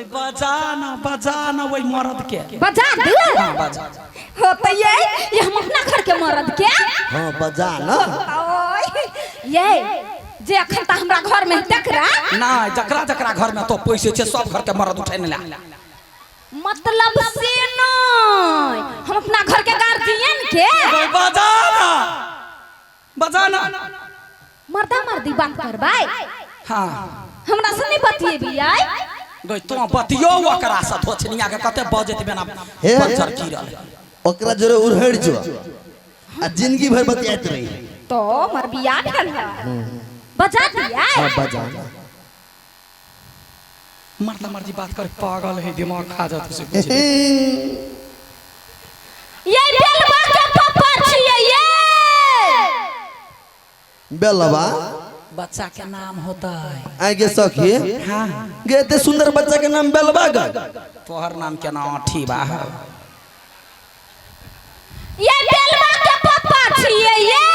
गई बजा ना, बजा ना वही मर्द के। बजा दू? हाँ, बजा। हो तो ये हम अपना घर के मर्द के। हाँ, बजा ना। ओए, ये जे अखन त हमरा घर में तकरा ना, जकरा जकरा घर में तो पैसे छे, सब घर के मर्द उठे ला। मतलब से नहीं, हम अपना घर के गार्जियन के। गई बजा ना, बजा ना। मर्दा मर्दी बात करबै। हाँ। हमरा से नहीं बतिएबी आय? गई तो बतियो ओकरा से, धोछनिया के कते बजत बिना हे। पंचर गिरल। ओकरा जोरे उड़हड़ जो आ जिंदगी भर बतियात रही। तो मर बियाह भेल है, बजा दिया। हाँ, बजा ना। मर्दा मर्दी बात कर, पागल है, दिमाग खा जात से कुछ। ये बेलवा के पापा छियै ये। बेलवा? बच्चा के नाम होता है। आगे सखी। हाँ। गे, एते सुंदर बच्चा के नाम बेलवा ग? तोहर नाम के नाम अठी बा। ये बेलवा के पापा छियै ये।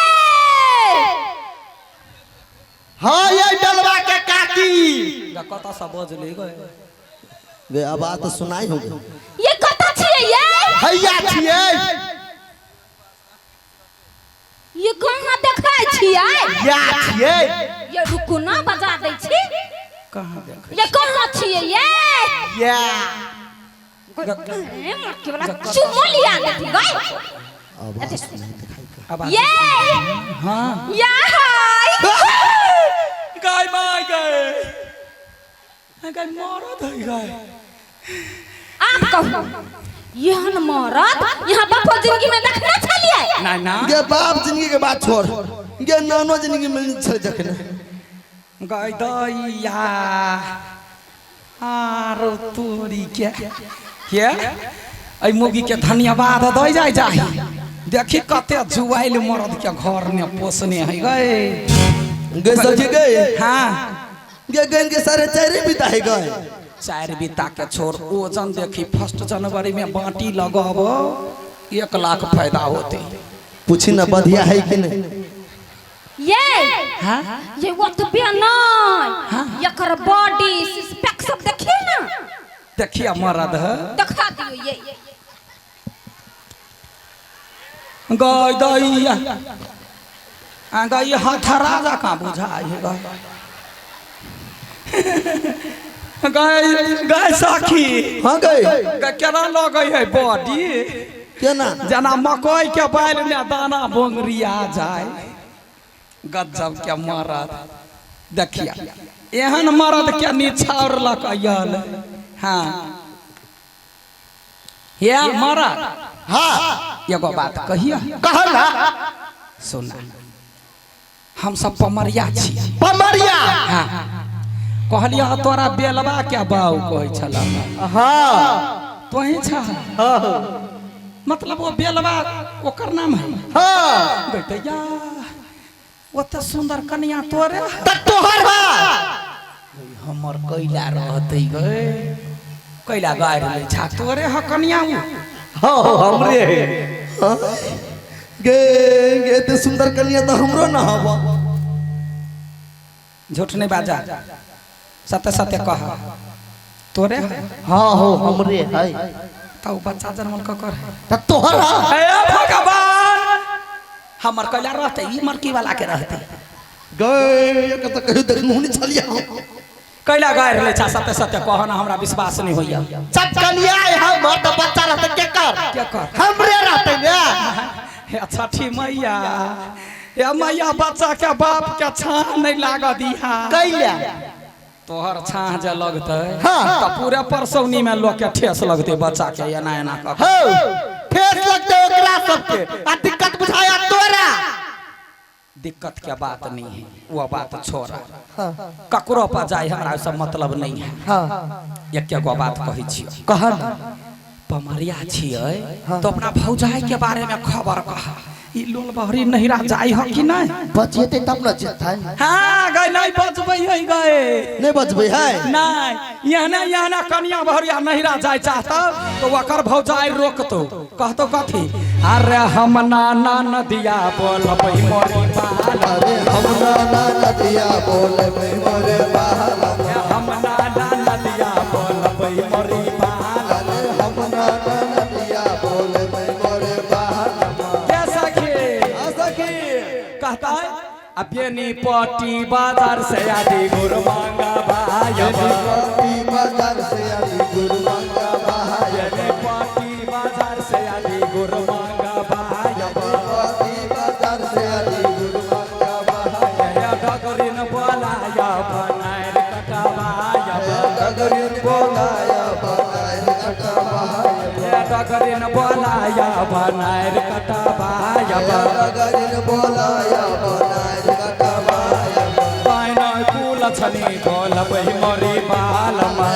हाँ, ये बेलवा के काकी। कत से बजले गए? गे, आवाज तो सुनाई हो गई। ये कत छियै ये? हैया छियै। ये कहाँ देखै छियै? या छियै। ये रुकू ना, बजा दै छी। कहाँ देख? ये कहाँ छियै ये? या। ए, मटकी वाला चुम्मो लिया देती गई। आवाज सुनाई दिखाई का। आवाज। ये। हाँ। या हाय। गाय my गए, गाय मरद है गाय। आप कहू, एहन मरद यहाँ बापो जिंदगी में देखने छलियै? ना ना। गे, बाप जिंदगी के बात छोड़, गे नानो जिंदगी में नहीं छल जखने। गाय दैया आरो तोरी के के एहि मुगी के धन्यवाद दै जाय जाहि। देखी कते जुआइल मरद के घर में पोसने है गए। गे सखी गे। हाँ। गे, गन के सारे चारे बिता है गए। चारि बीता के छोड़, ओजन देखी, 1 जनवरी में बाटी लगाब, 1 लाख फायदा होते। पूछी ना, बढ़िया है कि नहीं? ये। हाँ। ये ओतबे नहीं, एकर बॉडी सिक्स पैक सब देखिए ना। देखिए मरद है। देखा दियो ये। गाय दैया आ गाय, हथरा जकाँ बुझाइ है गाय। गाय गाय सखी। हाँ गए। गाय, केना लगै है बॉडी? केना? जेना मकई के बालि में दाना बोंगरिया जाय। गजब के मरद, देखिए एहन मरद के निछाउर लकयल। हाँ, हे मरद। हाँ। एगो बात कहिए? कहल ना। सुना, हम सब पमरिया छी। पमरिया? हाँ, कहलिए तोरा बेलवा के बाऊ कहै छला। हाँ। तोही छा? हाँ। मतलब वो बेलवा ओकर नाम है? हाँ। बेटैया, ओते सुंदर कन्या तोरे? त तोहर बा। हमर कैला रहतै गे? कैला गारि लै छा? तोरे ह कन्या उ? हाँ, हमरे है। हाँ? गे गे, एते सुंदर कन्या तो हमरो ना हवा। झूठ नहीं बाजा, सत्य सत्य कह, तोरे है? हाँ हो, हमरे है। त उ बच्चा जनमल ककर है? त तोहर है। हे भगवान, हमर कैला रहतै? ई मरकी वाला के रहतै। गए, एक तो कहियो देखनु नहीं छलिया हम। कैला गारि लै छा? सत्य सत्य कह ना, हमरा विश्वास नहीं होइया। सब कन्या है हमर, त बच्चा रहते केकर? केकर? हमरे रहते ने। हे छठी मैया, हे मैया, बच्चा के बाप के छाह नहीं लाग दिहा। कैला? तोहर छाह जे लगतै हाँ। तऽ पूरे परसौनी में लोग के ठेस लगतै बच्चा के एना एना कऽ के। हो, ठेस लगते ओकरा सबके आ दिक्कत बुझाया तोरा। दिक्कत के बात नहीं है, वो बात छोड़। ककरो पर जाय, हमरा सब मतलब नहीं है। एक गो बात कहै छियौ। कहल। पमरिया छियै तो अपना भौजाई के बारे में खबर कह, ई लोल बहरी नहिरा जाय ह कि नहीं? बचेते तब न जेतै। हाँ गए, नहीं बचबै है गए। नहीं बचबै है? नहीं, यहने यहने कनिया बहरिया नहिरा जाय चाहता तो ओकर भौजाई रोकतो, कहतो कथी? अरे हम नाना नदिया बोलबै मोरी बाल। अरे हम नाना नदिया बोलबै मोरे बाला। हम नाना नदिया बोलबै आ बेनीपट्टी बाजार से आदि गुर मांगा भाई। पट्टी बाजार से आदि गुरु मांगा भाई। बेनीपट्टी बाजार से आदि गुर मांगा भाई। पट्टी बाजार से आदि गुरु मांगा भाई। डगरिन बोलाया बनाएर कटवाया। डगरिन बोलाया बनाए कटवाया। डगरिन बोलाया बनाएर कटवाया। डगरिन बोलाया बनाए कटवाया। पाइन कुल छनी बोलबै मरी बालमा।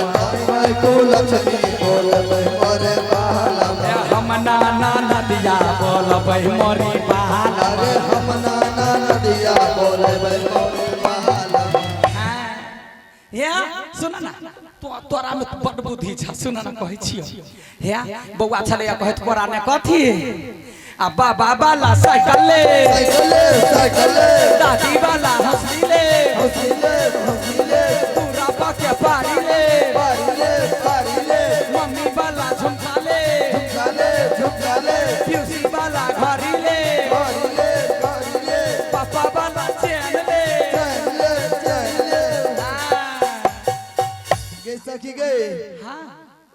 कुलक्षणी बोलबै मरे बालमा। हम नाना नदिया बोलबै मरी बालमा। अरे हम नाना नदिया बोलबै मरे बालमा। हे सुन ना, तो तोरा में बड बुद्धि छ, सुन ना कहै छियो। हे बौआ छलैया कहैत कोरा ने कथी आ बाबा वाला साइकिल ले, साइकिले साइकिले, दादी वाला हंसली ले, हंसीले हंसीले, पूरा पके पारी ले, पारीले पारीले, मम्मी वाला झुमका ले, झुमकाले झुमकाले, प्यूसी वाला घड़ी ले, घरीले घरीले, पापा वाला चैन ले। चैनले चैनले। गे सखी गे। हाँ।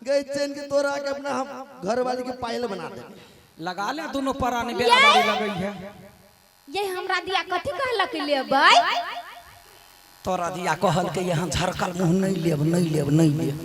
गए चैन के तोरा के अपना हम घर वाली के पायल बना दे। लगा ले दोनों परानी बेराबारी लगई है। ये हमरा दिया कथी कहलक लेबै? तोरा दिया कहल के यहाँ झरकल मुँह नहीं लेब, नहीं लेब, नहीं लेब।